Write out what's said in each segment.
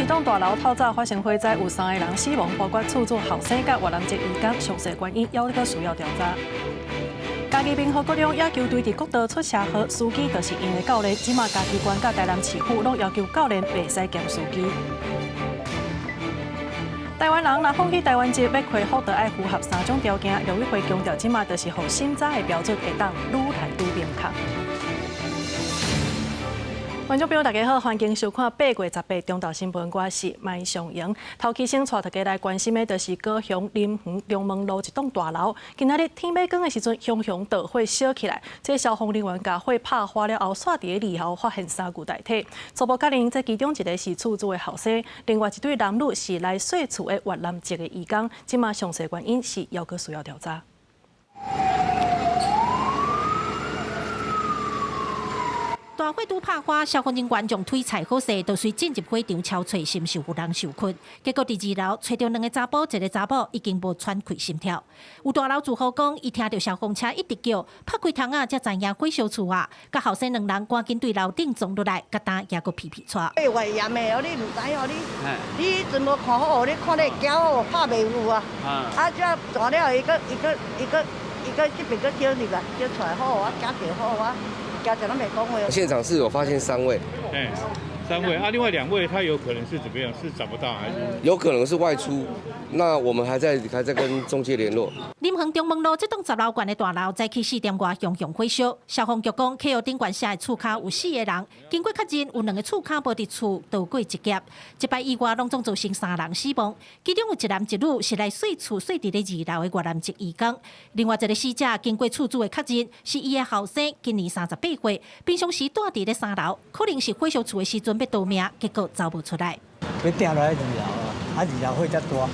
棟大樓透早發生火災，有三個人死亡，包括厝主後生佮越南籍移工，詳細原因猶閣需要調查。嘉義民和國中野球隊佇國道出車禍，司機就是𪜶的教練，這馬嘉義縣佮台南市府攏要求教練袂使兼司機。台灣人若放棄台灣籍，欲恢復，就愛符合三種條件。陸委會強調，這馬就是予審查的標準會當愈來愈明確。觀眾朋友，大家好，歡迎收看8月18中晝新聞，我是麥尚瑩。頭期先帶大家來關心的，就是高雄林園中門路一棟大樓，今仔日天欲光的時陣，熊熊大火燒起來，這消防人員共火拍花了後，煞佇咧二樓發現三具遺體。初步確認，這其中一个是厝主的後生，另外一對男女是來洗厝的越南籍的移工。這馬詳細原因是猶閣需要調查。大火拄拍花，消防人員將推柴火勢，就隨進入火場搜揣，是毋是有人受困？結果佇二樓揣著兩个查埔，一个查某已經無喘氣心跳。有大樓住戶講，伊聽著消防車一直叫，拍開窗仔才知影火燒厝啊！佮後生兩人趕緊對樓頂撞落來，佮擔也閣皮皮剉。會炎的哦，你毋知哦，你你彼陣無看好哦，你看咧驚哦，拍袂有啊！啊，這大了，伊閣伊閣伊閣伊閣這邊閣叫入來，叫出來好，我驚著好我。現場是有發現三位，哎，三位啊，另外兩位他有可能是怎麼樣？是找不到還是？有可能是外出，那我們還在跟中介聯絡。林園中門路這棟十樓懸的大樓，早起4點外熊熊火燒，消防局講，契約頂懸寫的厝跤有四個人，經過確認有兩个厝跤無佇厝，逃過一劫。這擺意外攏總造成三人死亡，其中有一男一女是來洗厝洗佇咧二樓的越南籍移工，另外一个死者經過厝主的確認，是伊的後生，今年38歲，平常時蹛佇咧三樓，可能是火燒厝的時陣欲逃命，結果走無出來。欲碇落來二樓啊，啊二樓火較大，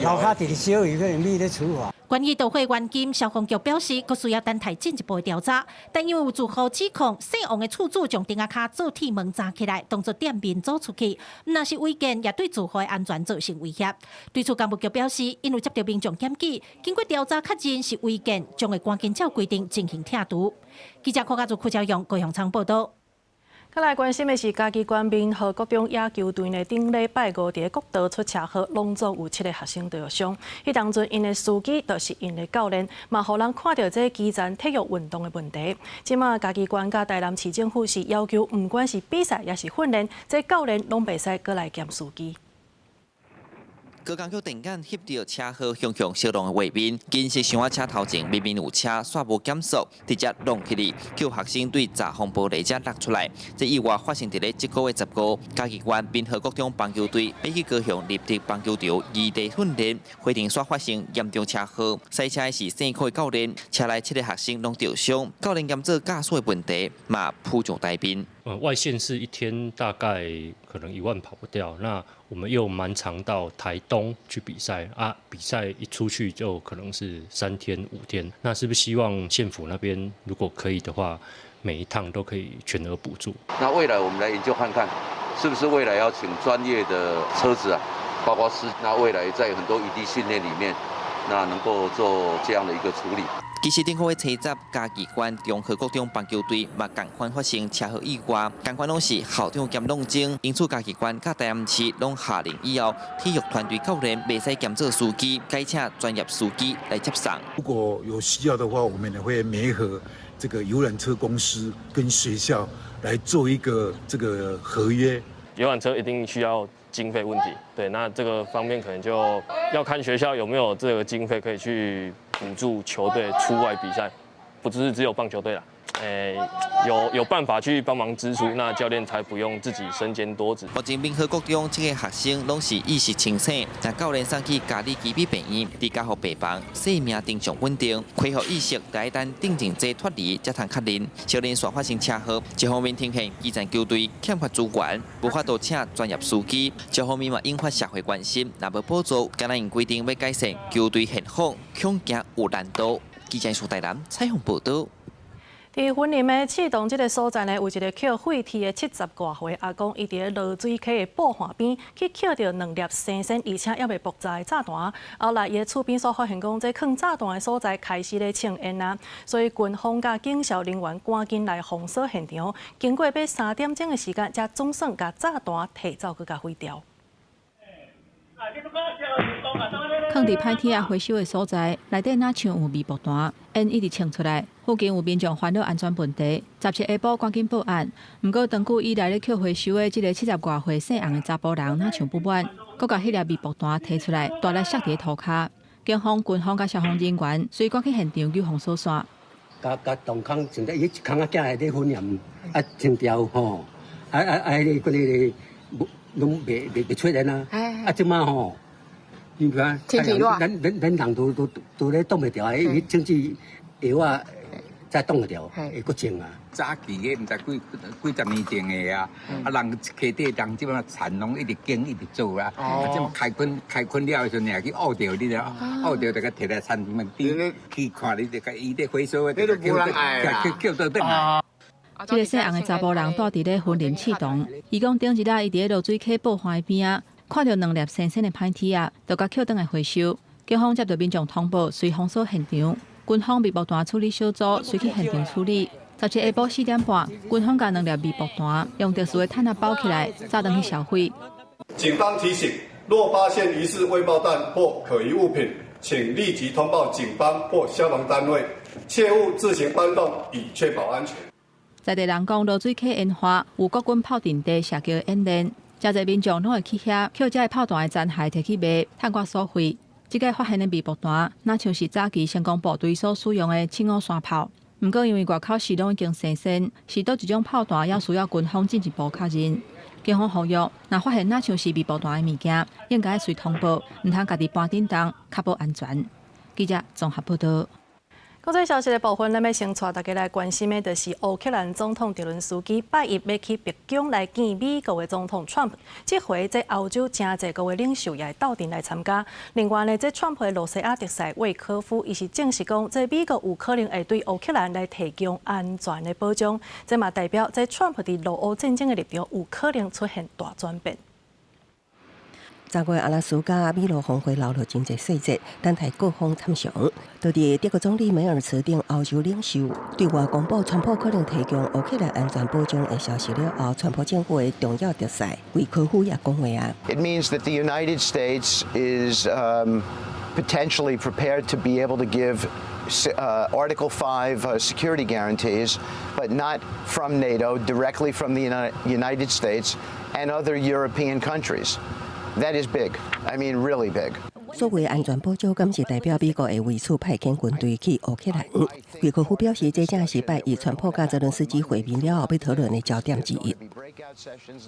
樓跤佇咧燒，伊可能覕咧處罰。關於導火原因，消防局表示，閣需要等待進一步的調查。但因為有住戶指控，姓王的厝主將燈仔跤做鐵門閘起來，當作店面租出去，毋但是違建，也對住戶的安全造成威脅。對此，工務局表示，𪜶有接著民眾檢舉，經過調查確認是違建，將會趕緊照規定進行拆除。記者柯家祖、柯昭勇、高雄倉報道。再來關心的是，嘉義縣民和國中野球隊呢，頂禮拜五佇國道出車禍，攏總有七个學生著傷。彼當陣，𪜶的司機就是𪜶的教練，嘛予人看著這基層體育運動的問題。這馬嘉義縣佮台南市政府是要求，毋管是比賽抑是訓練，這教練攏袂使閣來兼司機。高工局電眼翕著車禍熊熊燒狼的畫面，金色箱仔車頭前明明有車，煞無減速，直接撞起去，叫學生對閘風玻璃才落出來。這意外發生佇咧這个月15，嘉義縣民和國中棒球隊欲去高雄立德棒球場異地訓練，火場煞發生嚴重車禍，駛車的是姓柯的教練，車內七个學生攏著傷，教練兼做駕駛的問題嘛浮上台面。外縣市一天大概可能1萬跑不掉，那我們又蠻常到台東去比賽啊，比賽一出去就可能是3天5天，那是不是希望縣府那邊如果可以的話，每一趟都可以全額補助？那未來我們來研究看看，是不是未來要請專業的車子啊，包括是那未來在很多異地訓練裡面，那能夠做這樣的一個處理。其實頂個月初十，嘉義縣中和國中棒球隊嘛仝款發生車禍意外，仝款攏是校長兼攏總，因此嘉義縣佮台南市攏下令以後，體育團隊教練袂使兼做司機，改請專業司機來接送。如果有需要的話，我們也會媒合這個遊覽車公司跟學校來做一個這個合約。遊覽車一定需要經費問題，對，那這個方面可能就要看學校有沒有這個經費可以去補助球隊出外比賽，不只是只有棒球隊啦，欸，有辦法去幫忙支出，那教練才不用自己身兼多職。目前民和國中七个學生攏是意識清醒，但教練送去嘉里基比病院，佇加護病房，生命徵象穩定，恢復意識，愛等鎮靜劑脫離才通確認。小林煞發生車禍，一方面呈現基層球隊欠缺資源，無法度請專業司機；一方面嘛引發社會關心，若無補助，敢若𪜶規定欲改善球隊現況，恐驚有難度。記者蘇台南採訪報導。佇雲林的刺桐這个所在呢，有一个抾廢鐵的70外歲阿公，伊佇咧濁水溪的布岸邊去抾著兩粒新鮮而且猶未爆炸的炸彈。後來伊的厝邊所發現講，這囥炸彈的所在開始咧衝煙啊，所以軍方佮警消人員趕緊來封鎖現場。經過欲3點鐘的時間，才總算共炸彈提走閣共毀掉。佇歹鐵仔回收的所在，內底若像有微爆彈，煙一直衝出來。附近有民眾煩惱安全問題，17下晡趕緊報案。毋過長久以來咧抾回收的這个七十外歲姓洪的查埔人，若像不滿，閣共彼粒微爆彈提出來，大力摔佇塗跤。警方、軍方佮消防人員隨趕去現場救封鎖線。共共洞空，像伊一空仔囝來咧訓練，啊，清掉吼，啊啊啊！彼个彼个攏袂袂袂出現啊！啊，這馬吼，你看，咱咱咱人都都都咧擋袂牢啊！伊甚至藥仔才擋會牢，會閣種啊。早期的毋知幾幾十年前的啊，啊人溪底人這馬田攏一直耕一直做啊，啊這馬開墾開墾了的時陣，去挖著你著，挖著就共提來田邊去看你就共伊咧回收的，就叫叫叫倒轉來。這个姓洪的查埔人蹛佇咧雲林刺桐，伊講頂一日伊佇咧濁水溪報岸邊仔，看著兩粒新鮮的歹鐵仔，就共抾轉來回收。警方接到民眾通報，隨封鎖現場，軍方微爆彈處理小組隨去現場處理。17下晡4點半，軍方共兩粒微爆彈用特殊的毯仔包起來，載轉去銷毀。警方提醒：若發現疑似未爆彈或可疑物品，請立即通報警方或消防單位，切勿自行搬動，以確保安全。在地人講，濁水溪沿岸有國軍炮陣地射擊演練，誠濟民眾攏會去遐抾這个炮彈的殘骸提去賣，趁寡所費。這个發現的微爆彈，若像是早期成功部隊所使用的七五三炮。毋過因為外口時攏已經生鉎，是佗一種炮彈，猶需要軍方進一步確認。警方呼籲，若發現若像是微爆彈的物件，應該隨通報，毋通家己搬振動，確保安全。記者綜合報導。國際消息的部分，咱欲先帶大家來關心的，就是烏克蘭總統澤倫斯基拜一欲去白宮來見美國的總統川普。這回這歐洲誠濟國的領袖也會鬥陣來參加。另外呢，這川普的露西亞特使魏科夫，伊是證實講，這美國有可能會對烏克蘭來提供安全的保障。這嘛代表，這川普佇俄烏戰爭的立場有可能出現大轉變。昨月阿拉斯加美羅峰會留落真濟細節，等待各方參詳。佇佇德國總理梅爾茨等歐洲領袖對外公布川普可能提供烏克蘭安全保障的消息了後，川普政府的重要特使維科夫也講話啊。 It means that the United States is potentially prepared to be able to give Article 5 security guarantees, but not from NATO, directly from the United States and other European countries. That is big. I mean, really big. 所謂安全保障，敢是代表美國會為此派遣軍隊去烏克蘭？維科夫表示，這正是拜一川普佮澤倫斯基會面了後欲討論的焦點之一。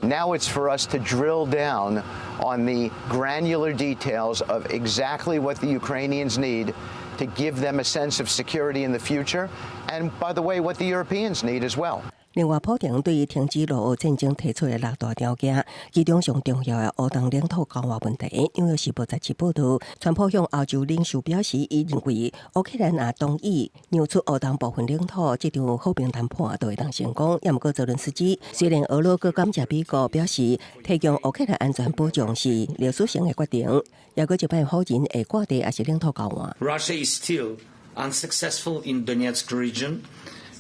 Now it's for us to drill down on the granular details of exactly what the Ukrainians need to give them a sense of security in the future, and by the way, what the Europeans need as well. 另外，普廷對於停止俄烏戰爭提出的六大條件，其中上重要的烏東領土交換問題，紐約時報十七報導，川普向歐洲領袖表示，伊認為烏克蘭若同意讓出烏東部分領土，這場和平談判就會當成功。也毋過澤倫斯基雖然俄羅閣感謝美國，表示提供烏克蘭安全保障是歷史性的決定，也閣這擺否認會割地抑是領土交換。 Russia is still unsuccessful in Donetsk region.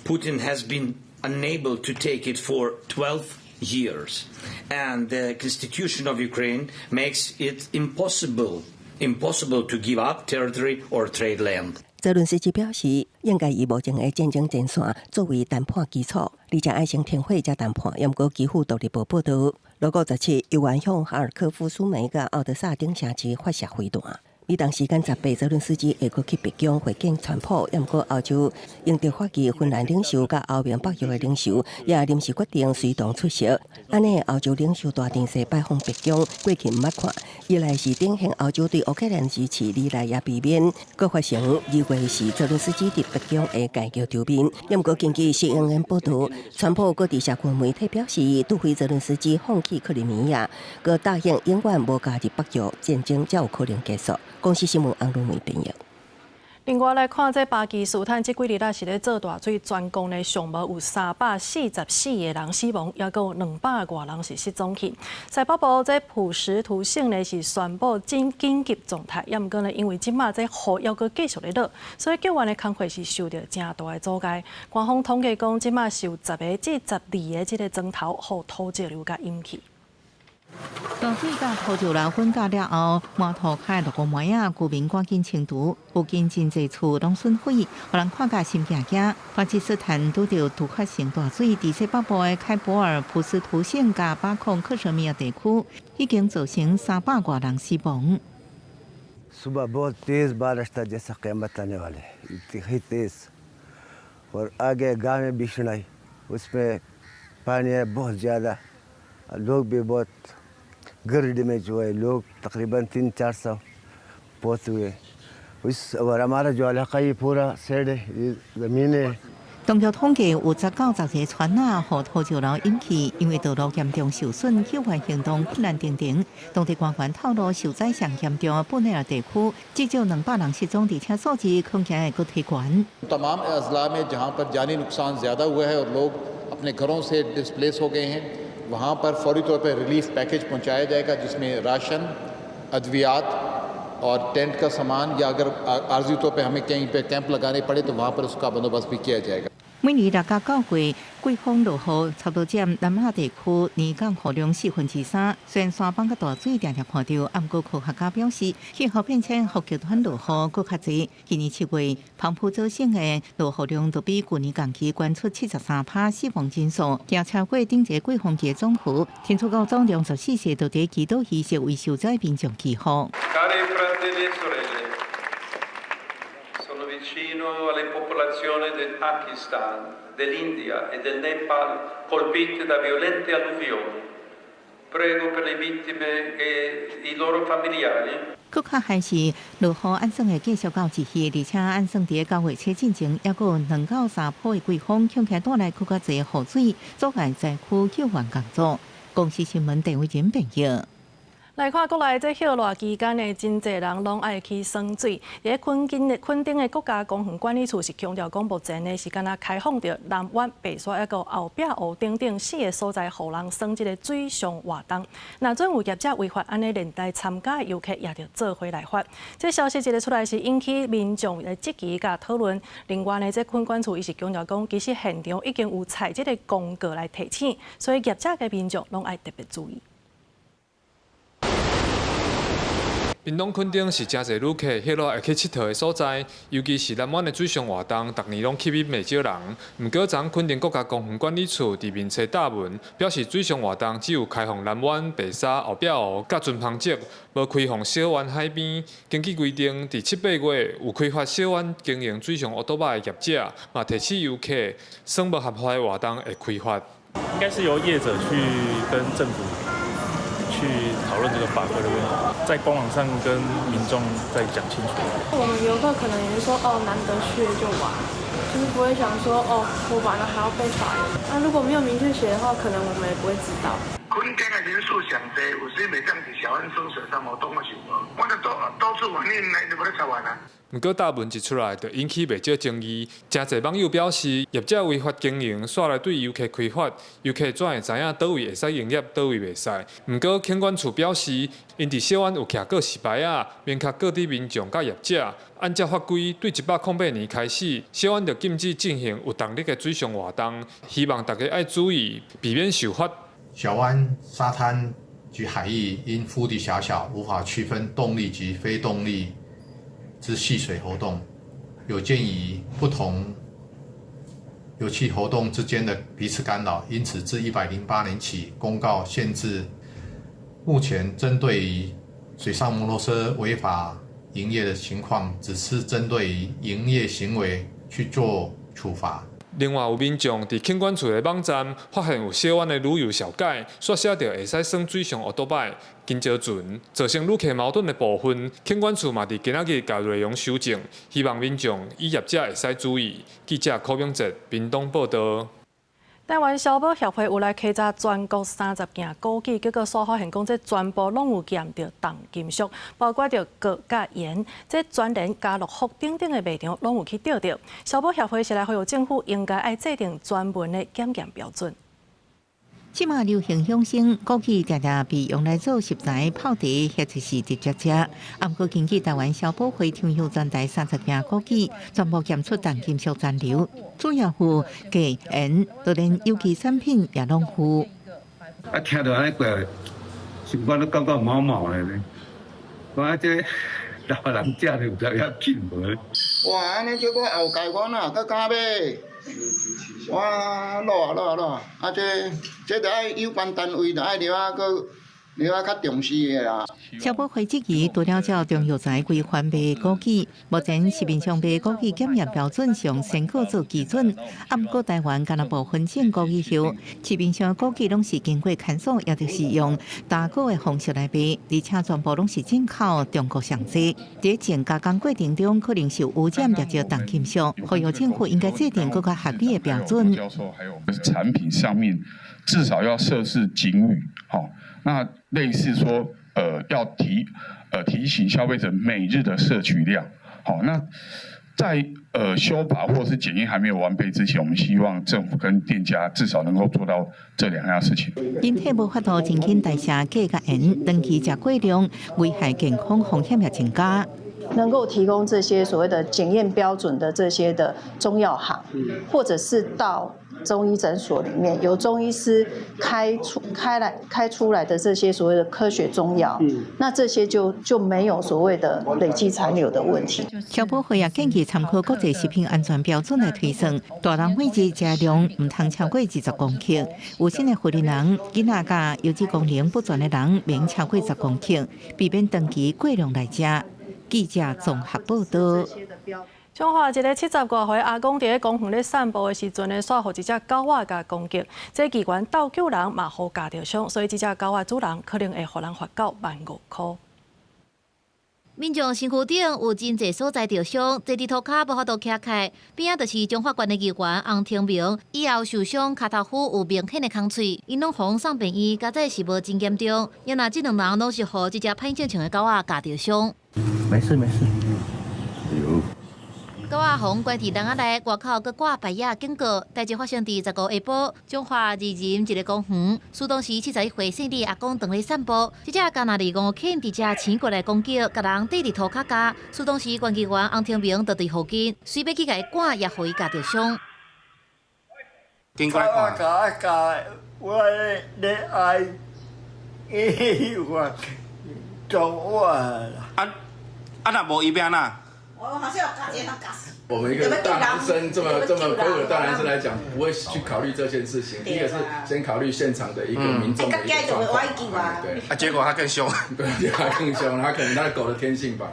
Putin has been unable to take it for 12 years. And the constitution of Ukraine makes it impossible, impossible to give up territory or trade land. 澤倫斯基表示，應該以目前的戰爭戰線作為談判基礎，而且愛先停火才談判。毋過基輔獨立報報導，俄國17猶原向哈爾科夫、蘇梅佮奧德薩等城市發射飛彈。美東時間18，澤倫斯基會閣去白宮會見川普，毋過歐洲英德法意芬蘭領袖佮歐盟北約的領袖也臨時決定隨同出席。按呢，歐洲領袖大陣勢拜訪白宮，過去毋捌看。一來是展現歐洲對烏克蘭支持，二來也避免閣發生2月時澤倫斯基佇白宮的外交場面。毋過根據 CNN 報導，川普閣佇社群媒體表示，除非澤倫斯基放棄克里米亞，閣答應永遠無加入北約，戰爭才有可能結束。公視新聞安魯梅編譯。另外來看，這巴基斯坦這幾日來是咧做大水，全國呢上無有344個人死亡，猶閣有200外人是失蹤去。西北部這普什圖省呢是宣布進緊急狀態，也毋過呢，因為這馬這雨猶閣繼續咧落，所以救援的工作是受到誠大的阻礙。官方統計講，這馬是有10個至12個這个磚頭予土石流共淹去。大水佮土石流混加了後，滿塗跤落雨暝仔，居民趕緊清除，附近真濟厝攏損毀，予人看甲心驚驚。巴基斯坦拄著突發性大水，佇西北部的開伯爾普斯圖省佮巴控克什米爾地區，已經造成300外人死亡。 सुबह बहुत तेज बारिश था, जैसा क़यामत आने वाले, इतनी तेज और आगे गांव में भीषण आई, उसमें पानी है बहुत ज़्यादा। लोग भी बहुत घर डैमेज हुए, लोग तकरीबन 300-400 फौत हुए उस और हमारा जो इलाका ये पूरा साइड है, ये ज़मीन है। 當局統計有10到10個村仔予土石流淹去，因為道路嚴重受損，救援行動困難重重。當地官員透露，受災上嚴重的布內爾地區，至少200人失蹤，而且數字可能會閣提懸。 तमाम अजला में जहाँ पर जानी नुकसान ज़्यादा हुआ है और लोग अपने घरों से डिस्प्लेस हो गए हैं, वहाँ पर फौरी तौर पर रिलीफ पैकेज पहुँचाया जाएगा, जिसमें राशन, अद्वियात और टेंट का सामान या अगर आर्जी तौर पर हमें कहीं पे कैंप लगाने पड़े तो वहाँ पर उसका बंदोबस्त भी किया जाएगा। 每年6到9月，季風落雨，差不多佔南亞地區年降雨量3/4。雖然山崩佮大水定定看著，毋過科學家表示，氣候變遷予極端落雨閣較濟。今年7月，彭普佐省的落雨量就比舊年同期懸出73%，死亡人數也超過頂一個季風期總和。天主教總量14世就佇祈禱儀式為受災民眾祈福。 Cari fratelli e sorelle, sono vicino alle popolazioni del Pakistan, dell'India e del Nepal colpite da violente alluvioni. Prego per le vittime e i loro familiari. 閣較還是落雨按算會繼續到一月，而且按算佇9月初進前，猶閣有2到3波的季風，恐驚帶來閣較濟雨水，阻礙災區救援工作。公視新聞鄧偉仁編譯。來看國內這歇熱期間呢，真濟人攏愛去耍水。佇墾丁的國家公園管理處是強調講，目前呢是敢若開放著南灣、白沙抑閣後壁湖等等四个所在，予人耍這个水上活動。若準有業者違法，按呢連帶參加的遊客也著做伙來罰。這消息一个出來，是引起民眾的質疑佮討論。另外呢，這墾管處伊是強調講，其實現場已經有採這个公告來提醒，所以業者佮民眾攏愛特別注意。屏東墾丁是誠濟旅客歇熱會去𨑨迌的所在，尤其是南灣的水上活動，逐年攏吸引袂少人。毋過，昨墾丁國家公園管理處佇面冊貼文，表示水上活動只有開放南灣、白沙、後壁湖佮船帆石，無開放小灣海邊。根據規定，佇7、8月有開發小灣經營水上烏多仔的業者，嘛提醒遊客，耍無合法的活動會開罰。應該是由業者去跟政府去討論這個法規的問題，在官網上跟民眾再講清楚。我們遊客可能也是說，哦，難得去就玩，就是不會想說，哦，我玩了還要被罰。那如果沒有明確寫的話，可能我們也不會知道。墾丁的人數上濟，有時袂當佇小灣耍水上活動，我是無，我就到到處反映，就無咧裁員啊。毋過，貼文一出來，就引起袂少爭議。誠濟網友表示，業者違法經營，煞來對遊客開罰，遊客怎會知影佗位會使營業，佗位袂使？毋過，墾管處表示，𪜶佇小灣有徛告示牌仔，明確告知民眾佮業者，按照法規，對108年開始，小灣就禁止進行有動力的水上活動，希望大家愛注意，避免受罰。小灣沙灘及海域因腹地狹小，無法區分動力及非動力之戲水活動，有鑑於不同遊憩活動之間的彼此干擾，因此自108年起公告限制。目前針對於水上摩托車違法營業的情況，只是針對於營業行為去做處罰。另外有民眾佇墾管處的網站發現有小灣的旅遊小解，煞寫著會使耍水上烏多擺、金蕉船，造成旅客矛盾的部分，墾管處嘛佇今仔日共內容修正，希望民眾與業者會使注意。記者柯永哲屏東報導。台灣消保協會有來稽查全國30件枸杞，結果煞發現講，這全部攏有檢著重金屬，包括著鉻佮鹽，這全聯、家樂福等等的賣場攏有去釣著。消保協會是來呼籲政府應該愛制定專門的檢驗標準。這馬流行養生，枸杞常常被用來做食材、泡茶，或者是直接食。毋過根據台灣消保會調查全台30件枸杞，全部檢出重金屬殘留，主要有鉻、鹽，就連有機產品也攏有。啊，聽著按呢過來，心肝都感覺毛毛的呢。我這老人食著有知影緊無？哇！按呢這我後蓋我哪閣敢買？哇！老啊老啊老啊！啊這這著愛有關單位著愛著愛閣。你要較重視的啦。消保會質疑，除了照中藥材規範賣枸杞，目前市面上賣枸杞檢驗標準上先過做基準，啊，毋過台灣干焦無分種枸杞葉，市面上枸杞攏是經過牽索，也就是用打果的方式來賣，而且全部攏是進口中國上濟。佇種加工過程中，可能受污染，帶著重金屬，呼籲政府應該制定閣較合理的標準。教授還有產品上面至少要設置警語，吼。那類似說，要提醒消費者每日的攝取量，好，那在修法或是檢驗還沒有完備之前，我們希望政府跟店家至少能夠做到這兩樣事情。人體無法度真緊代謝鉀佮鹽，長期食過量，危害健康風險也增加。能夠提供這些所謂的檢驗標準的這些的中藥行，或者是到中醫診所裡面由中醫師開出來的這些所謂的科學中藥，那這些就沒有所謂的累積殘留的問題。消保會也建議參考國際食品安全標準來推算，大人每日食量毋通超過20公克，有身的婦人、囡仔佮腰子功能不全的人，免超過十公克，避免長期過量來食。記者綜合報道。彰化一个70外歲阿公佇咧公園咧散步的時陣呢，煞予一隻狗仔共攻擊。這機關鬥救人嘛，予咬著傷，所以這隻狗仔主人可能會予人罰到15,000塊。民眾身軀頂有真濟所在著傷，坐佇塗跤無法度徛起來，邊仔就是彰化縣的議員洪庭明，以後受傷，跤頭趺有明顯的空喙，𪜶攏予送病院，佳哉是無真嚴重。也若這兩人攏是予這隻歹性情的狗仔咬著傷。沒事沒事。有。狗仔予關佇籠仔內，外口閣掛牌仔警告。代誌發生佇15下晡，彰化二仁一个公園，事當時71歲姓李阿公當咧散步，這隻加納利五犬直接衝過來攻擊，共人綴佇塗跤咬。事當時縣議員洪庭明就佇附近，隨欲去共伊趕，也予伊咬著傷。經過看。咬我咧愛醫院做我。啊，若無伊欲按怎？我好像有咬一個咬死。我們一個大男生這麼魁梧的大男生來講，不會去考慮這件事情。第一個是先考慮現場的一個民眾的一個狀況。對，啊，結果他更兇。對，他更兇，他可能他的狗的天性吧。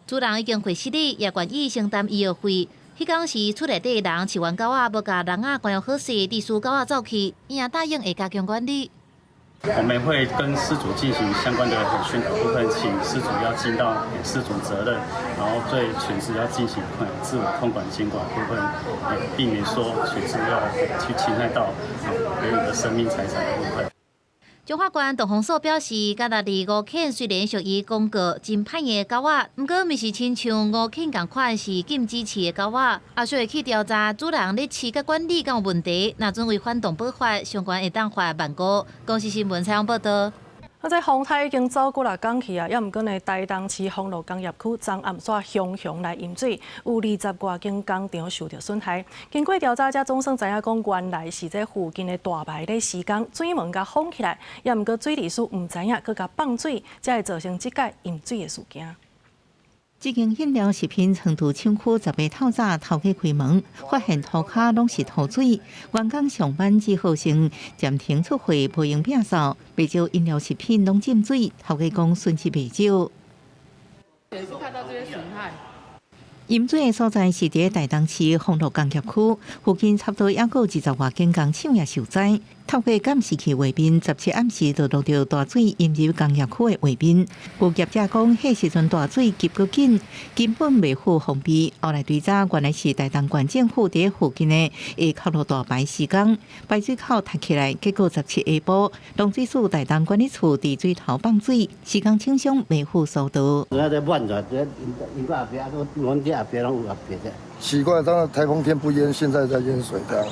主人已經會失禮，也願意承擔醫藥費。彼工時厝內底人飼完狗仔，無共籠仔關好勢，致使狗仔走去，伊也答應會加強管理。我們會跟飼主進行相關的宣導部分，請飼主要盡到飼主責任，然後對犬隻要進行自我控管監管部分，避免說犬隻要去侵害到別人的生命財產的部分。彰化縣動防所表示，加納利五犬雖然屬於公告真歹的狗仔，毋過毋是親像五犬仝款是禁止飼的狗仔，後續會去調查主人咧飼佮管理敢有問題，若準違反動保法，相關會當罰15,000。公視新聞採訪報道。啊，這風颱已經走幾若工去啊，猶毋過呢，台東市豐樂工業區昨暗煞雄雄來淹水，有20外間工廠受著損害。經過調查，才總算知影講，原來是這附近的大排咧施工，水門共封起來，猶毋過水利署毋知影，閣共放水，才會造成這擺淹水的事件。這間飲料食品倉儲廠區10日透早頭家開門，發現塗跤攏是塗水，員工上班只好先暫停出貨，無閒摒掃，袂少飲料食品攏浸水，頭家講損失袂少。也是看到這些損害。淹水的所在是佇台東市豐樂工業區，附近差不多猶閣有20外間工廠也受災。透過監視器畫面，17暗時就錄著大水淹入工業區的畫面。有業者講，彼時陣大水急閣緊，根本袂赴防備。後來追查，原來是台東縣政府佇附近的下口路大排施工，排水口塞起來，結果17下晡，農水署台東管理處佇水頭放水，施工廠商袂赴疏導。奇怪，當台風天不淹，現在在淹水這樣。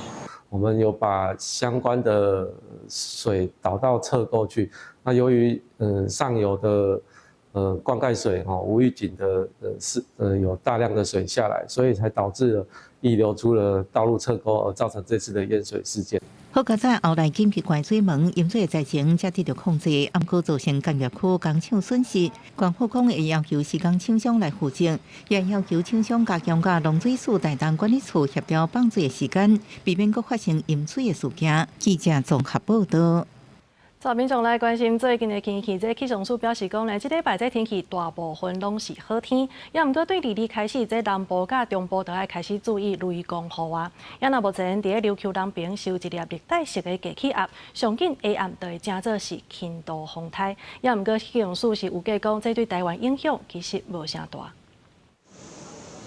我們有把相關的水導到側溝去。那由於上游的灌溉水哦無預警的是有大量的水下來，所以才導致了溢流出了道路側溝，而造成這次的淹水事件。好佳哉後來緊急關水門，淹水的災情才得著控制，毋過造成工業區工廠損失。縣府講會要求施工廠商來負責，也要求廠商加強佮農水署台東管理處協調放水的時間，避免閣發生淹水的事件。記者綜合報導。在民眾來關心最近的天氣，這氣象署表示講呢，這禮拜這天氣大部分攏是好天，也毋過對二二開始，這南部佮中部就愛開始注意雷公雨啊。也若目前佇咧琉球南邊受一粒熱帶性的低氣壓，上緊下暗就會成做是輕度風颱。也毋過氣象署是預計講，這對台灣影響其實無啥大。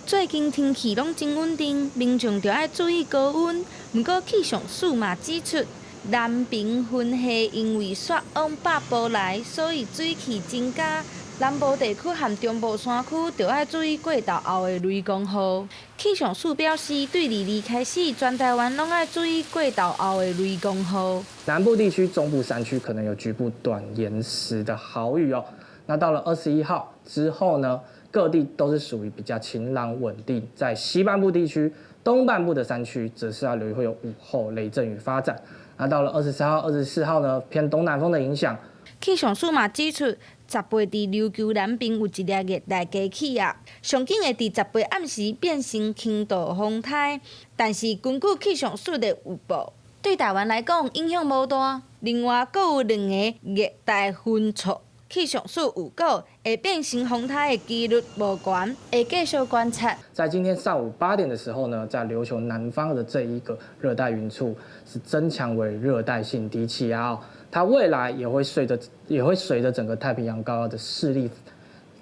最近天氣攏真穩定，民眾著愛注意高溫。毋過氣象署嘛指出，南爿雲系因為煞往北部來，所以水汽增加。南部地區和中部山區著愛注意過晝後的雷公雨。氣象署表示，對二二開始，全台灣攏愛注意過晝後的雷公雨。南部地區、中部山區可能有局部短延時的豪雨哦。那到了21號之後呢，各地都是屬於比較晴朗穩定。在西半部地區、東半部的山區，則是要留意會有午後雷陣雨發展。那到了23號、24號呢，偏東南風的影響。氣象署嘛指出，18佇琉球南爿有一粒熱帶低氣壓，上緊會佇18暗時變成輕度風颱，但是根據氣象署的預報，對台灣來講影響無大。另外，閣有兩个熱帶雲簇，氣象署預告會變成風颱的幾率無懸，會繼續觀察。在今天上午8點的時候呢，在琉球南方的這一個熱帶雲簇是增強為熱帶性低氣壓哦，它未來也會隨着整個太平洋高壓的勢力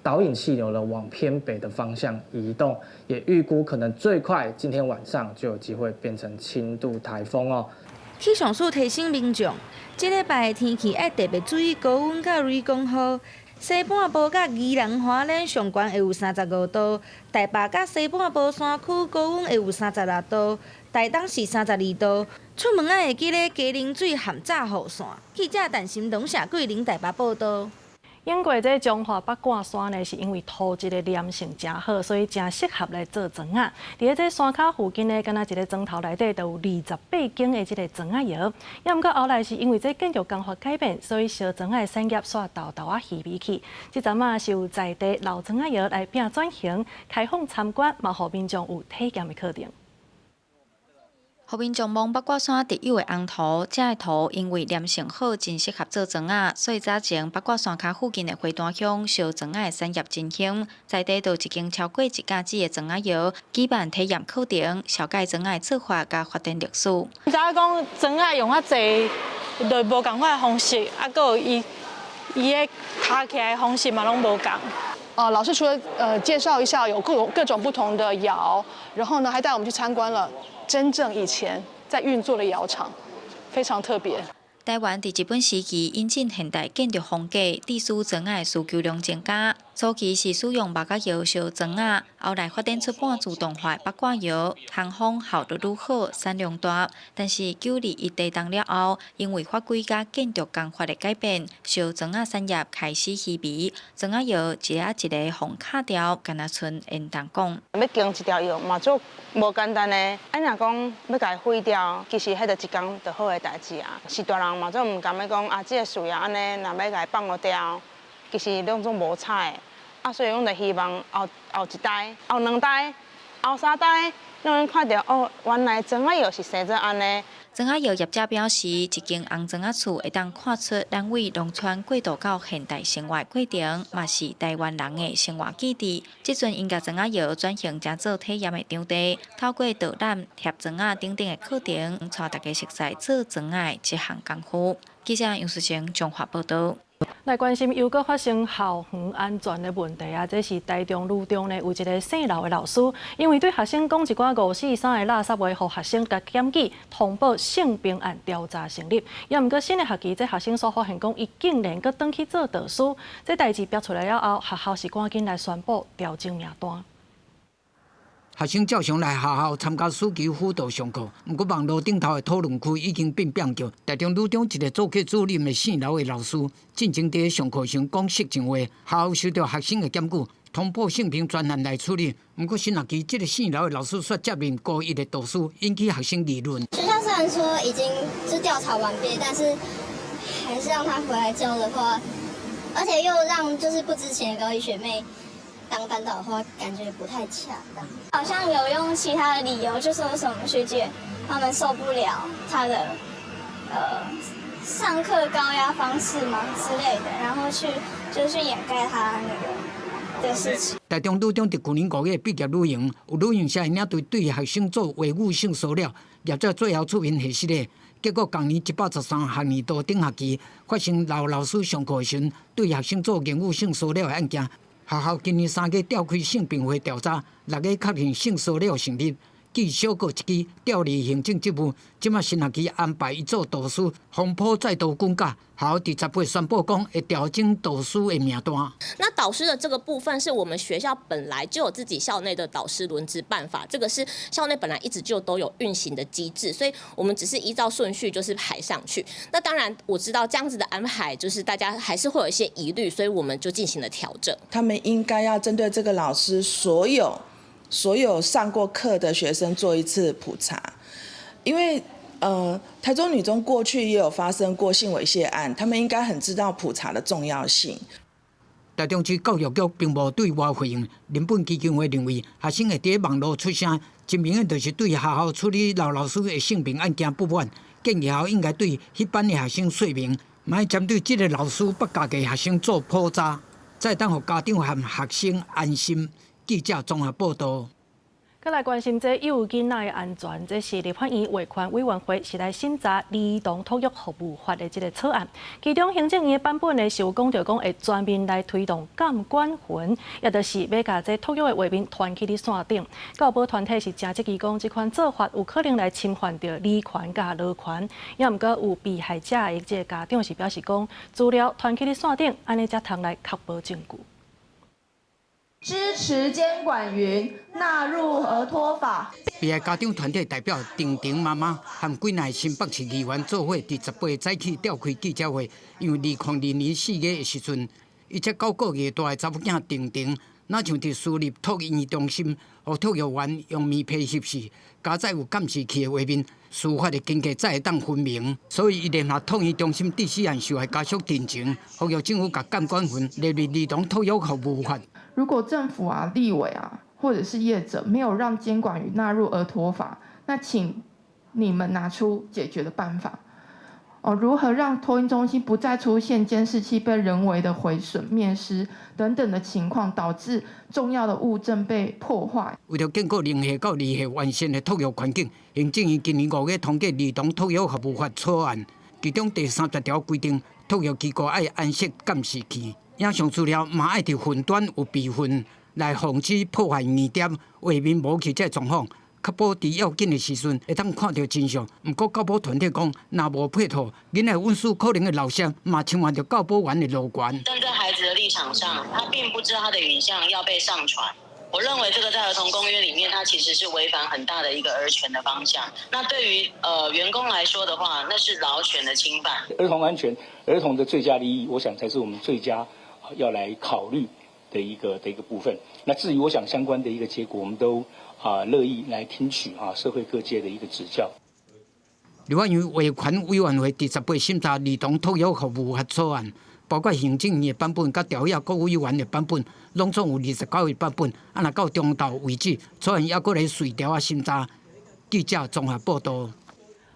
導引氣流呢往偏北的方向移動，也預估可能最快今天晚上就有機會變成輕度颱風哦。氣象署提醒民眾，這禮拜的天氣愛特別注意高溫佮雷公雨。西半部佮宜蘭花蓮上懸會有35度，台北佮西半部山區高溫會有36度，台東是32度。出門愛會記咧加啉水含罩雨傘。記者陳心龍、謝桂玲台北報導。英國這彰化八卦山呢，是因為土質的黏性誠好，所以誠適合來做莊仔。佇咧這山跤附近呢，敢若一個磚頭內底就有28間的這個莊仔窯。也毋過後來是因為這建築工法改變，所以燒莊仔的產業煞沓沓仔稀微去。這陣仔是有在地老莊仔窯來變轉型，開放參觀，嘛予民眾有體驗的課程。予民眾望八卦山特有的紅土，這个土因為黏性好，真適合做莊仔，所以早前八卦山跤附近的花壇鄉燒莊仔的產業真興，在地就一間超過一甲子的莊仔窯，舉辦體驗課程，紹介莊仔的做法佮發展歷史。知影講莊仔用較濟，就無仝款的方式，啊，閣有伊伊的敲起來的方式嘛，攏無仝。老師除了介紹一下有各種各種不同的窯，然後呢，還帶我們去參觀了真正以前在運作的窯廠，非常特別。台灣佇日本時期引進現代建築風格，致使磚仔的需求量增加。初期是使用木仔窯燒磚仔，後來發展出半自動化的八卦窯，通風效率愈好，產量大。但是921地動了後，因為法規佮建築工法的改變，燒磚仔產業開始稀微，磚仔窯一个一个予敲掉，敢若賰煙囱講。欲經一條窯嘛足無簡單的，啊若講欲共伊毀掉，其實彼就一工就好的代誌啊。是大人嘛，足毋甘欲講啊，這个事業按呢，若欲共伊放予掉，其實攏總無彩的。啊，所以阮就希望後後一代、後兩代、後三代，攏看著哦，原來磚仔窯是生做按呢。磚仔窯業者表示，一間紅磚仔厝會當看出咱對農村過渡到現代生活的過程，嘛是台灣人的生活記憶。這陣𪜶共磚仔窯轉型成做體驗的場地，透過導覽、貼磚仔等等的課程，帶大家熟悉做磚仔的這項功夫。記者楊淑貞彰化報導。來關心又閣發生校園安全的問題啊！這是台中女中呢有一个姓劉的老師，因為對學生講一寡五四三的垃圾話，予學生共檢舉通報性平案調查成立。也毋過新的學期，這學生所發現講，伊竟然閣轉去做導師。這代誌爆出來了後，學校是趕緊來宣布調整名單。學生照常來學校參加暑期輔導上課。毋過網路頂頭的討論區已經變變叫。台中女中一個做系主任的姓劉的老師，進前佇上課時講色情話，學校收到學生的檢舉，通報性平專案來處理。毋過新學期這個姓劉的老師煞接任高一的導師，引起學生議論。學校雖然說已經就調查完畢，但是還是讓他回來教的話，而且又讓就是不知情的高一學妹當班導的話，感覺不太恰當。好像有用其他的理由，就說什麼學姐他們受不了他的上課高壓方式嗎之類的，然後去就是去掩蓋他那個的事情。台中女中佇舊年5月畢業旅行，有旅行社的領隊對學生做話語性騷擾，業者最後出面核實的。結果，仝年113學年度頂學期發生劉老師上課時對學生做言語性騷擾的案件，學校今年3月召開性平會調查，6月確認性騷擾成立，記小過一支，調離行政職務。這馬新學期安排伊做導師，風波再度滾架。學校佇10月宣布講會調整導師的名單。那導師的這個部分是我們學校本來就有自己校內的導師輪值辦法，這個是校內本來一直就都有運行的機制，所以我們只是依照順序就是排上去。那當然我知道這樣子的安排，就是大家還是會有一些疑慮，所以我們就進行了調整。他們應該要針對這個老師所有上過課的學生做一次普查，因為台中女中過去也有發生過性猥褻案，他們應該很知道普查的重要性。台中市教育局並無對外回應。人本基金會認為，學生會佇網路出聲，真明顯就是對學校處理劉老師的性平案件不滿，建議學校應該對彼班的學生說明，莫針對這個老師佮家己學生做普查，才會當予家長和學生安心。記者綜合報道。閣來關心這幼兒囡仔的安全，這是立法院衛權委員會是來審查兒童托育服務法的這個草案。其中行政院的版本呢是有講著講會全面來推動監管雲，也就是欲共這托育的畫面傳去佇線頂。教保團體是誠質疑講，這款做法有可能來侵犯著兒權佮勞權。也毋過有被害者的這個家長是表示講，資料傳去佇線頂，按呢才通來確保證據。支持監管雲納入兒托法。被害家長團體代表婷婷媽媽和幾位新北市議員做伙，佇18早起召開記者會，因為2002年4月的時陣，伊才9個月大的查某囝婷婷，若像佇私立托嬰中心，予托育員用棉被翕死，加載有監視器的畫面，事發的經過才會當分明，所以伊聯合托嬰中心致死案受害家屬陳情，呼籲政府共監管雲列入兒童托育服務法。如果政府啊、立委啊，或者是業者沒有讓監管雲納入兒托法，那請你們拿出解決的辦法。哦，如何讓托嬰中心不再出現監視器被人為的毀損、滅失等等的情況，導致重要的物證被破壞？為著建構零歲到2歲完善的托育環境，行政院今年5月通過兒童托育服務法草案，其中第30條規定，托育機構愛安設監視器，影像資料嘛愛佇雲端有備份，來防止破壞疑點、畫面無去這狀況。確保佇要緊的時陣會當看著真相。毋過教保團體講，若無配套，囡仔隱私可能會漏洩，嘛侵犯著教保員的勞權。站在孩子的立場上，他並不知道他的影像要被上傳。我認為這個在兒童公約裡面，它其實是違反很大的一個兒權的方向。那對於員工來說的話，那是勞權的侵犯。兒童安全、兒童的最佳利益，我想才是我們最佳要來考慮的一個部分。那至於我想相關的一個結果，我們都樂意來聽取社會各界的一個指教。立法院衛權委員會佇18審查兒童托育服務法草案，包括行政院的版本、佮朝野國委員的版本，攏總有29個版本。啊，若到中晝為止，草案猶閣咧隨調仔審查。記者綜合報道。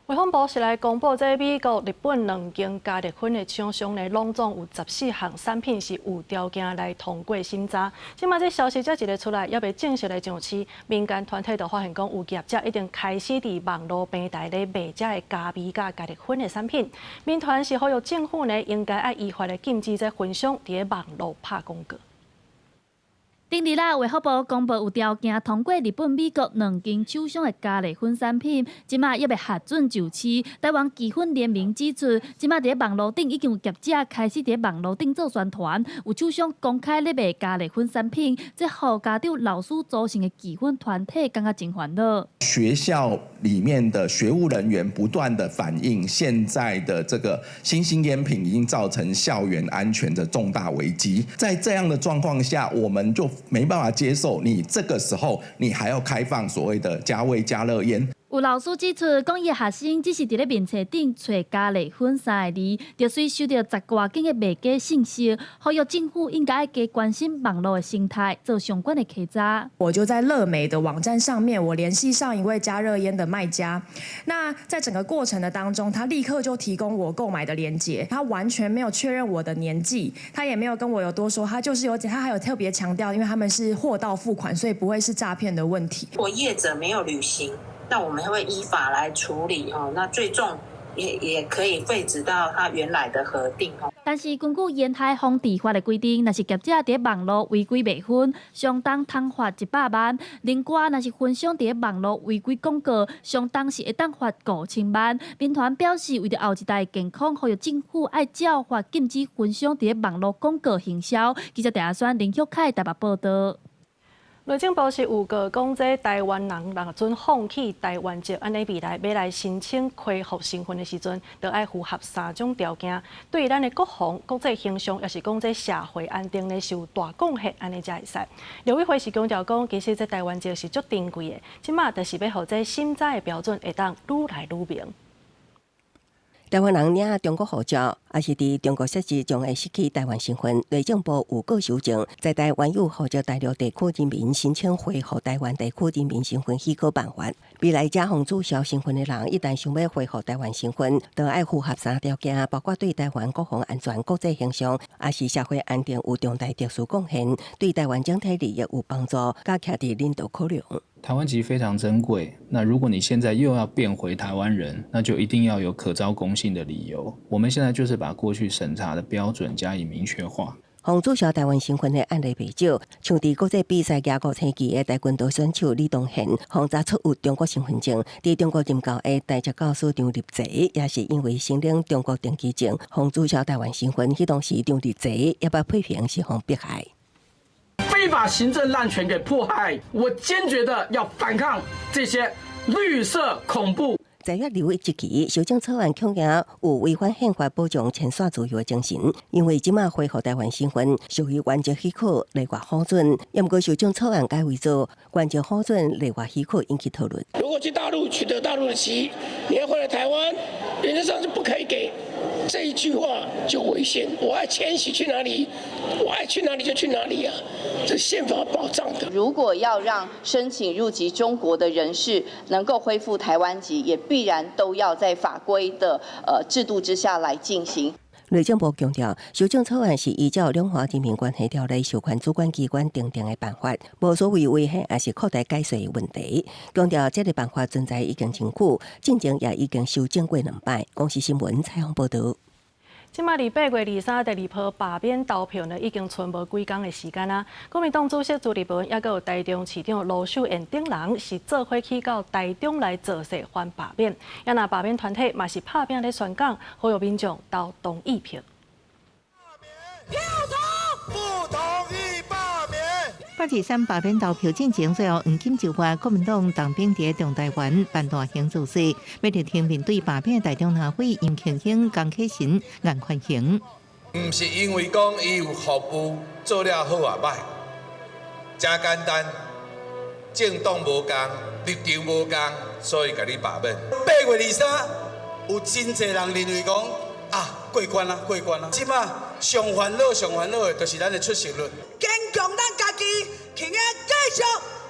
衛福部是來公布，這美國、日本兩間加熱粉的廠商呢，攏總有14項產品是有條件來通過審查。這馬這消息才一个出來，猶未正式來上市，民間團體就發現講，有業者已經開始佇網路平台咧賣這个加味佮加熱粉的產品。民團是呼籲政府呢，應該愛依法來禁止這分商佇咧網路拍廣告。頂日啦，衛福部公布有條件通過日本、美國兩間廠商的加熱薰產品，這馬猶未核准上市。台灣技粉聯盟指出，這馬佇網路頂已經有業者開始佇網路頂做宣傳，有廠商公開咧賣加熱薰產品，這予家長、老師組成的技粉團體感覺真煩惱。學校裡面的學務人員不斷的反映，現在的這個新興菸品已經造成校園安全的重大危機。在這樣的狀況下，我們就沒辦法接受你這個時候你還要開放所謂的加味加熱菸。有老師指出，講伊學生只是佇咧面冊頂揣加熱薰三个字，就隨收著十外間的賣家信息，呼籲政府應該加關心網路的生態，做相關的稽查。我就在樂美的網站上面，我聯繫上一位加熱菸的賣家。那在整個過程的當中，他立刻就提供我購買的鏈接，他完全沒有確認我的年紀，他也沒有跟我有多說，他就是有，他還有特別強調，因為他們是貨到付款，所以不會是詐騙的問題。如果業者沒有履行，那我們會依法來處理哦。那最終也可以廢止到他原來的核定哦。但是根據煙害防治法的規定，若是業者佇網路違規賣薰，相當通罰100萬；另外，若是分商佇網路違規廣告，相當是會當罰5000萬。民團表示，為著後一代健康，呼籲政府愛照法禁止分商佇網路廣告行銷。記者鄭阿宣、林玉凱台北報導。內政部是預告講，這台灣人若準放棄台灣籍，按呢未來欲來申請恢復身份的時陣，就愛符合三種條件，對咱的國防、國際形象，抑是講這社會安定呢，是有大貢獻，按呢才會使。陸委會是強調講，其實這台灣籍是足珍貴的，這馬就是欲予這審查的標準會當愈來愈明。台灣人領中國護照，抑是佇中國設籍，將會失去台灣身份。內政部預告修正，在台灣有護照大陸地區人民申請恢復台灣地區人民身份許可辦法。未來這予註銷身份的人，一旦想欲恢復台灣身份，就愛符合三條件，包括對台灣國防安全、國際形象，抑是社會安定有重大特殊貢獻，對台灣整體利益有幫助，佮徛佇人道考量。台灣籍非常珍貴，那如果你現在又要變回台灣人，那就一定要有可昭公信的理由。我們現在就是把過去審查的標準加以明確化。予註銷台灣身份的案例袂少，像佇國際比賽舉五星旗的跆拳道選手李東賢，予查出有中國身份證，佇中國任教的台職教師張立澤，也是因為申領中國登機證，予註銷台灣身份。彼當時張立澤也捌批評是予迫害。非法行政濫權給迫害，我堅決的要反抗這些綠色恐怖。 10月21日，修正草案恐驚有違反憲法保障遷徙自由的精神，因為這馬恢復台灣身份屬於原則許可例外核准，毋過修正草案改為做原則核准例外許可引起討論。如果去大陸取得大陸的籍，你要回來台灣，原則上是不可以給。這一句話就違憲。我愛遷徙去哪裡，我愛去哪裡就去哪裡啊！這憲法保障的。如果要讓申請入籍中國的人士能夠恢復台灣籍，也必然都要在法規的制度之下來進行。內政部強調，修正草案是依照《兩岸人民關係條例》授權主管機關訂定的辦法，無所謂違憲抑是擴大解說的問題。強調這个辦法存在已經真久，進前也已經修正過兩擺。公視新聞採訪報導。這馬佇8月23第二波罷免投票呢，已經賰無幾工的時間啊。國民黨主席朱立倫，抑閣有台中市長盧秀燕等人，是做伙去到台中來造勢反罷免。也若罷免團體嘛是拍拚咧宣講，呼籲民眾投同意票。票投不同意罷免。8·23罷免投票進前，最後黃金就話國民黨黨兵佇中台灣辦大型造勢，欲力挺面對罷免台中立委楊慶興、江啟臣、顏寬恆。毋是因為講伊有服務做了好抑䆀，誠簡單，政黨無仝，立場無仝，所以共你罷免。8月23有真濟人認為講啊過關啦，過關啦。這馬上煩惱、上煩惱的，就是咱的出席率。堅強咱家己，起來繼續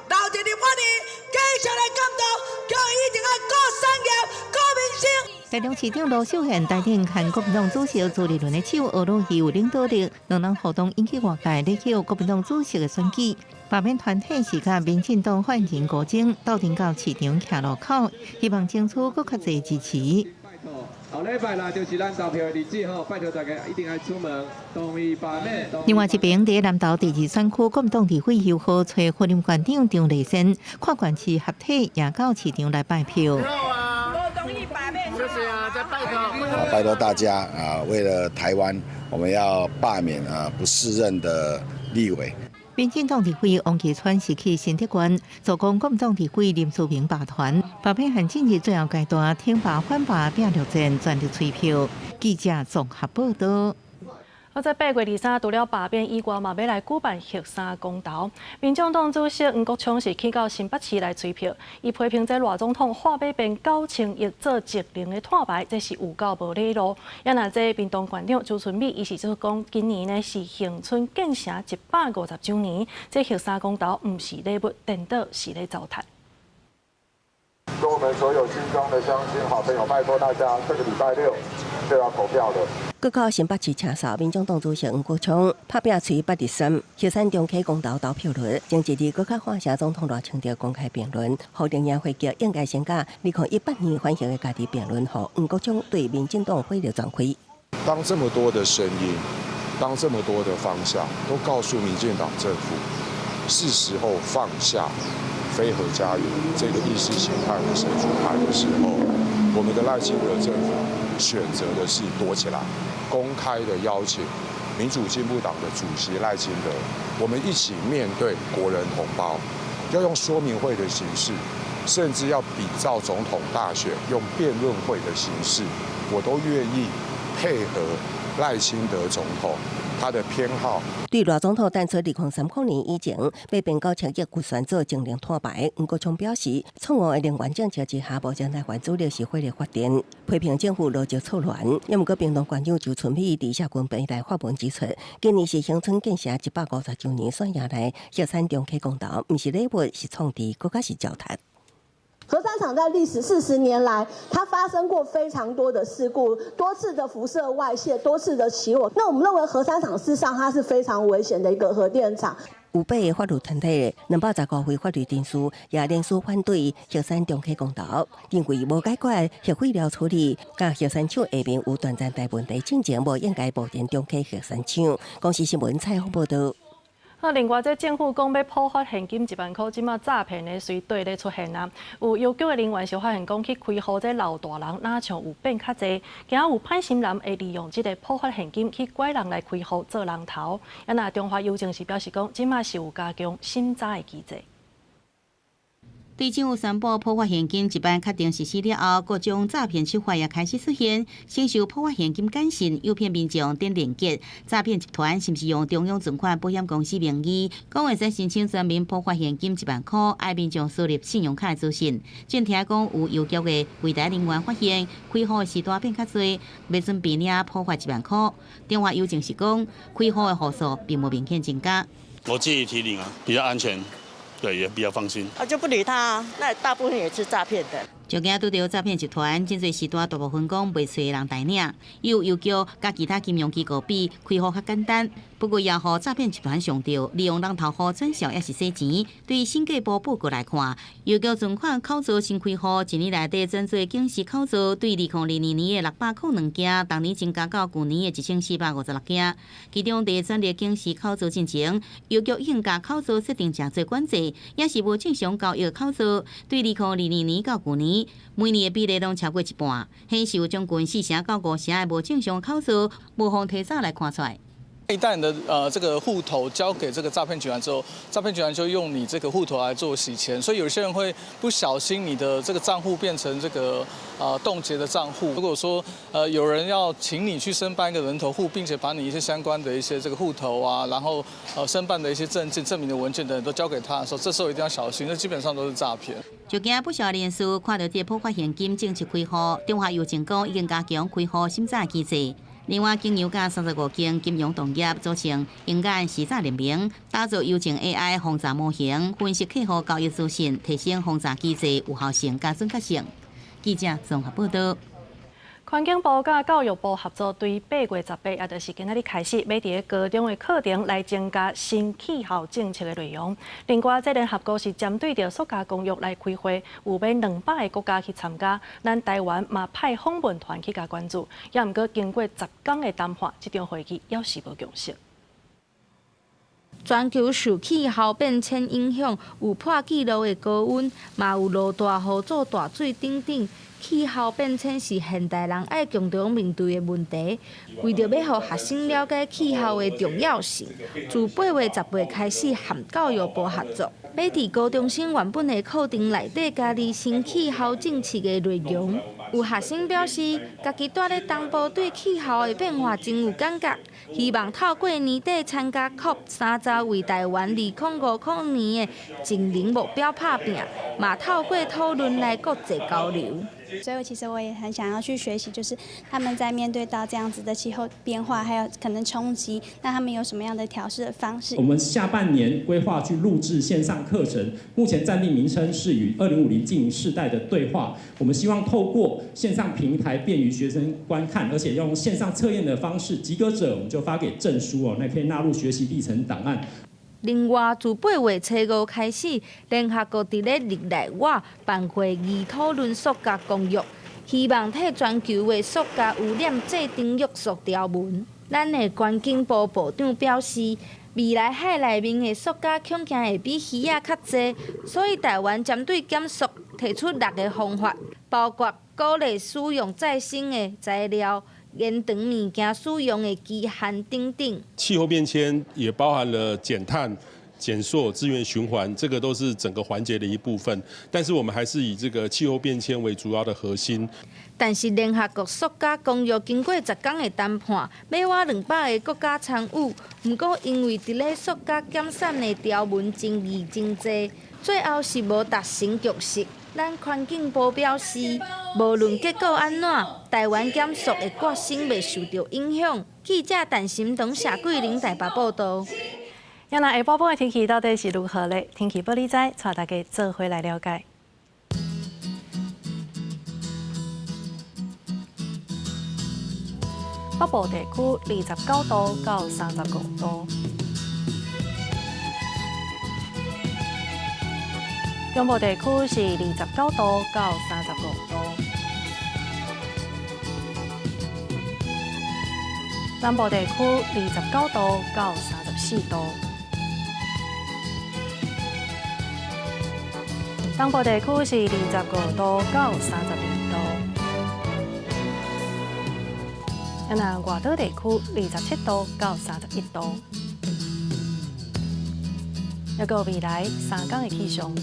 留佇立法院，繼續來監督，叫伊一定愛顧產業、顧民生。台中市長盧秀燕帶領牽國民黨主席朱立倫的手，學攏伊有領導力，兩人互動引起外界咧抾國民黨主席的選舉。罷免團體是佮民進黨發言人郭正鬥陣到市場徛路口，希望爭取閣較濟支持。後禮拜啦，就是咱投票的日子吼，拜託大家一定愛出門，同意罷免。另外一邊，佇南投第二選區，國民黨立委游賀揣雲林縣長張麗善，跨縣市合體也到市場來拜票。拜託大家啊，為了台灣，我們要罷免啊不適任的立委。民進黨立委王岐川是去新竹縣助攻國民黨立委林思明罷團，罷免案進入最後階段，挺罷反罷拼作戰，全力催票。記者綜合報道。我在8月23，除了罷免以外，嘛欲來舉辦核三公投。民眾黨主席黃國昌是去到新北市來催票，伊批評這賴總統化欲變9000億做節能的碳排，這是有夠無禮貌。也若這屏東縣長周春米，伊是就是講，今年呢是恆春建城150週年，這核三公投毋是禮物，顛倒是咧糟蹋。跟我們所有新莊的鄉親好朋友，拜託大家，這個禮拜六就要投票了。閣到新北市車掃，民眾黨主席黃國昌拍拚催8日3，核三重啟公投投票日，前一日閣較看聲總統賴清德公開辯論，予陣營回擊應該先佮2018年反核的家己辯論，予黃國昌對民進黨火力全開。當這麼多的聲音，當這麼多的方向，都告訴民進黨政府，是時候放下非核家園這個意識形態的神主牌的時候，我們的賴清德政府選擇的是躲起來，公開的邀請民主進步黨的主席賴清德，我們一起面對國人同胞，要用說明會的形式，甚至要比照總統大選用辯論會的形式，我都願意配合賴清德總統。他的偏好。對賴總統淡出2030年以前，欲變9000億預算做節能碳排，黃國昌表示，錯誤的能源政策之下，目前台灣主力是火力發電，批評政府邏輯錯亂。也毋過，屏東縣長周春米佇社群平台發文指出，今年是恆春建城150週年，選舉來核三重啟公投，毋是禮物，是創治，閣較是糟蹋。核三廠在歷史40年來，它發生過非常多的事故，多次的輻射外洩，多次的起火。那我們認為核三廠事實上它是非常危險的一個核電廠。有八個法律團體、215位法律人士也聯署反對核三重啟公投，認為無解決核廢料處理，佮核三廠下面有斷層帶問題，進前無應該貿然重啟核三廠。公視新聞採訪報導。啊，另外，這政府講欲普發現金1萬箍，這馬詐騙的隨綴咧出現啊。有郵局的人員是發現講去開戶這老大人，若像有變較濟，驚有歹心人會利用這个普發現金去拐人來開戶做人頭。啊，若中華郵政是表示講，這馬是有加強審查的機制。對政府宣布普發現金一般確定實施了後，各種詐騙手法也開始出現。先受普發現金簡訊誘騙民眾點連結，詐騙集團是毋是用中央存款保險公司名義，講會使申請全民普發現金1萬箍，愛民眾輸入信用卡資訊。正聽講有郵局的櫃檯人員發現，開戶的時段變較濟，欲準備領普發1萬箍。中華郵政是講，開戶的戶數並無明顯增加。我自己提領啊，比較安全。對，也比較放心。啊，就不理他，那大部分也是詐騙的。就驚拄著詐騙集團，真濟時段大部分講袂揣人代領，有郵局佮其他金融機構比，開戶較簡單。不過也予詐騙集團上著，利用人頭戶轉賬抑是洗錢。對審計部報告來看，郵局存款口座新開戶，一年內底轉做警示口座，對2022年的602件，逐年增加到舊年的1456件。其中佇轉入警示口座進前，郵局已經共口座設定誠濟管制，抑是無正常交易口座，對2022年到舊年，每年的比例攏超過一半，顯示有將近4成到5成的無正常口座，無予提早來看出來。一旦你的這個戶頭交給這個詐騙集團之後，詐騙集團就用你這個戶頭來做洗錢，所以有些人會不小心你的這個賬戶變成這個凍結的賬戶。如果說有人要請你去申辦一個人頭戶，並且把你一些相關的一些這個戶頭啊，然後申辦的一些證件、證明的文件等等都交給他的時候，這時候一定要小心，這基本上都是詐騙。就驚不少人士看到這個普發現金正式開戶，中華郵政講已經加強開戶審查機制。另外，經由佮35間金融同業組成鷹眼識詐聯盟，打造郵政 AI 防詐模型，分析客戶交易資訊，提升防詐機制有效性佮準確性。記者綜合報導。環境部佮教育部合作，對8月18，也就是今仔日開始，欲佇高中的課程來增加新氣候政策的內容。另外，這聯合國是針對著塑膠公約來開會，有欲200个國家去參加，咱台灣嘛派訪問團去共關注。也毋過經過10工的談判，這場會議猶是無共識。全球受氣候變遷影響，有破紀錄的高溫，嘛有落大雨、做大水等等。氣候變遷是現代人愛共同面對的問題。為著欲予學生了解氣候的重要性，自8月18開始和教育部合作，欲佇高中生原本的課程內底加入新氣候政策的內容。有學生表示，家己蹛咧東部對氣候的變化真有感覺，希望透過年底參加 COP30為台灣2050年的淨零目標拍拚，嘛透過討論來國際交流。所以，其實我也很想要去學習，就是他們在面對到這樣子的氣候變化，還有可能衝擊，那他們有什麼樣的調適的方式？我們下半年規劃去錄製線上課程，目前暫定名稱是與2050淨零世代的對話。我們希望透過線上平台便於學生觀看，而且用線上測驗的方式，及格者我們就發給證書哦，那可以納入學習歷程檔案。另外，自8月初5開始，聯合國佇咧日內瓦辦會議討論塑膠公約，希望替全球的塑膠污染制定約束條文。咱的環境部部長表示，未來海內面的塑膠恐驚會比魚仔較濟，所以台灣針對減塑提出6個方法，包括鼓勵使用再生的材料、延長物件使用的期限等等。氣候變遷也包含了減碳、減塑、資源循環，這個都是整個環節的一部分。但是我們還是以這個氣候變遷為主要的核心。但是聯合國塑膠公約經過10工的談判，欲滿200个國家參與。毋過因為佇咧塑膠減產的條文爭議真濟，最後是無達成共識。咱環境部表示，無論結果按怎，台灣減塑的決心袂受著影響。記者陳心堂、謝桂玲台北報導。那下晡晡的天氣到底是如何呢？天氣報你知，帶大家做伙來了解。北部地區29度到35度。中部地區是29度到35度，南部地區29度到34度，東部地區是25度到32度，那外島地區27度到31度，抑閣未來3天的氣象。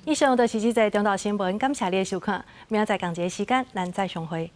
以上就是這節中晝新聞，感謝你的收看，明仔載仝一个時間，咱再相會。